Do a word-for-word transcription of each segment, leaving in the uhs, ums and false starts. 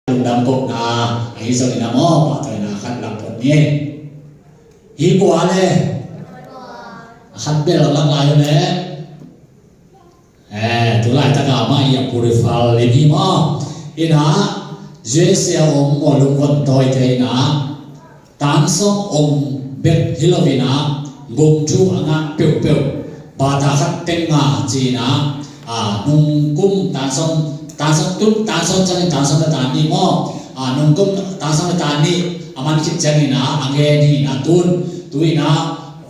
Lungdam kohna ahi zongin a maw, pahtawina khat lak phot ni. Hi kua le? A khat bel lak lai uh le. Eh, tu laitaka mah i a purify lim hi maw? Ina, U S A om maw lungvon tawite ina. Tansong om bek hi lo ina, gumthu a ngah peuhpeuh, bata khat teng nga ci ina, a, nungkum tansong, tansong tun, tansong ciangin tansong le tan nih maw? A, nungkum tansong le tan nih a man khit ciangin a, a ngen hi ina tun, tu ina,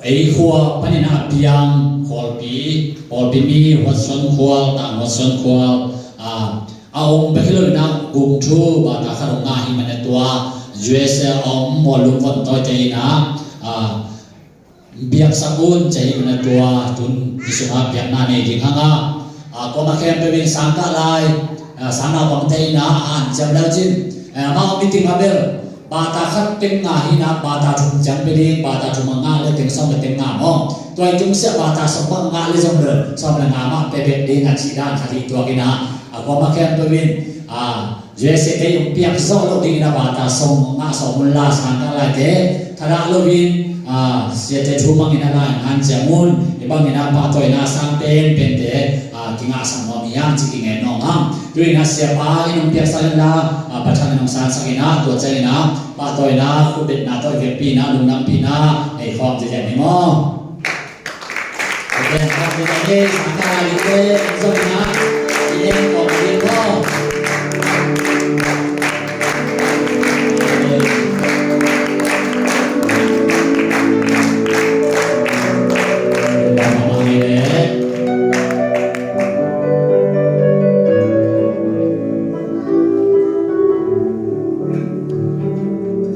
ei khua panin a piang, Khualpi, Khualpi mi, Huatsuan khual, tang Huatsuan khual, a, a om bek hi lo ina gumthu bata khat hong ngah hi manin tua U S A a om maw lungvon tawite ina, a, biaksak un ci hi manin tua tun hi sunga biakna nei ding hanga, a, kuama khempeuh in sangkah lai, a, sangnaupangte ina a hanciam leu cin, a, amau meeting a bel bata khat teng nga hi ina, bata thum ciang pia ding, bata thum a ngah le teng sawm le teng nga maw? Tua i tungsiah bata sawm bang ngah le zong bel sawm le nga mah pia bek ding a cih dan khat hi tuak ina, a, kuama khempeuh in, a, U S A te i hong piak zawh loh ding ina bata sawm ngah sawm un la, sangkah laite thadah loin, a, siate thu mangin a la in hanciam un, hi bangin a pahtawina sang penpente, a, kingahsak nuam hi hang ci kingen nuam hang. Tu ina siapa in hong piaksak in la, a, Pathian in hong sansak ina, tua ciangin a pahtawina, khutbetna tawh i vekpihna, lungdampihna nei khawm ziahziah ni maw?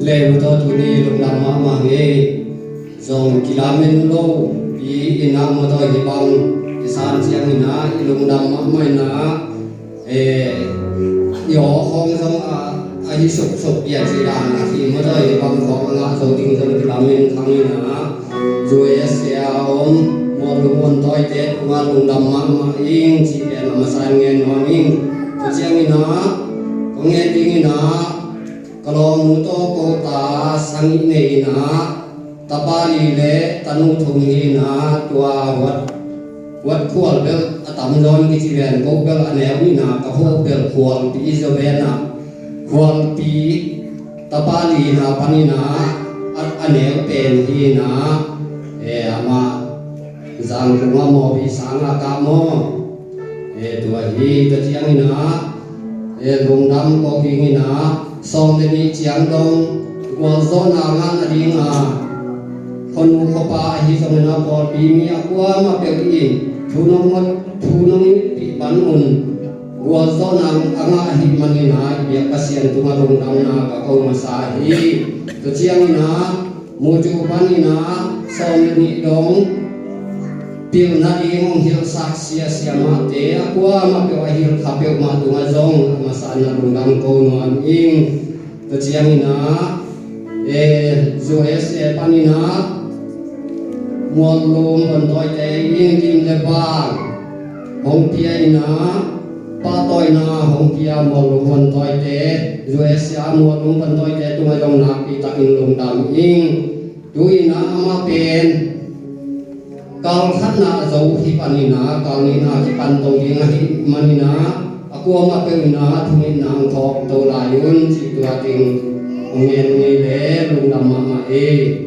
Leh mawtaw tuni lungdam mahmah hi. Zong kilamen lo pi ina mawtaw hi bang i san ciang ina i lungdam mahmah ina, eh, i aw khawng zong a, a hi sopsop pia ci dan a hi mawtaw hi bang khawng a ngah zo ding zong kilamen khang ina. U S A a om maw lungvon tawite tungah lungdam mahmah ing ci pen a masa in ngen nuam ing. Tua ciang ina kong ngen ding ina, ka lawmnu tawh ko ta sagih nei ina, tapa li le tanu thum hi ina, tua Huat, Huat khual bel a tamzaw in kici ven, ko bel a neu ina, ka ho bel Khualpi zaw ve ina, Khualpi tapa li ina pan ina, a, a neu pen hi ina, e, amah Zangkung a mawh hi sanga kah maw? E, tua hi, tua ciang ina, e, lungdam ko ding ina, sawm le nih ciang dong gualzawhna ngah nadinga khuanu khuapa ahi zongin a pawlpi mi a kuamah peuh in thu nong, thu nong itpih pan un gualzawhna a ngah ahih manin a i biak Pasian tungah lungdamna ka ko masa hi. Tua ciang ina Mucu panin a sawm le nih dong pilna ding hong hilhsak siasia mahte a kuamah peuh a hilh kha peuhmah tungah zong a masa in a lungdam ko nuam ing. Tua ciangin a, eh, U S A panin a Muallum Vantawite in lim le vang hong pia in a, pahtawina hong pia Muallum Vantawite, U S A Muallum Vantawite tungah zong nakpi takin lungdam ing. Tu-in a amah pen kal khatna a zo hi panin a, kal nihna kipan to ding ahih manin a, a kuamah peuh in a thungetna hong thawk to lai un cih tua ding hong ngen ngei le lungdam mahmah hi.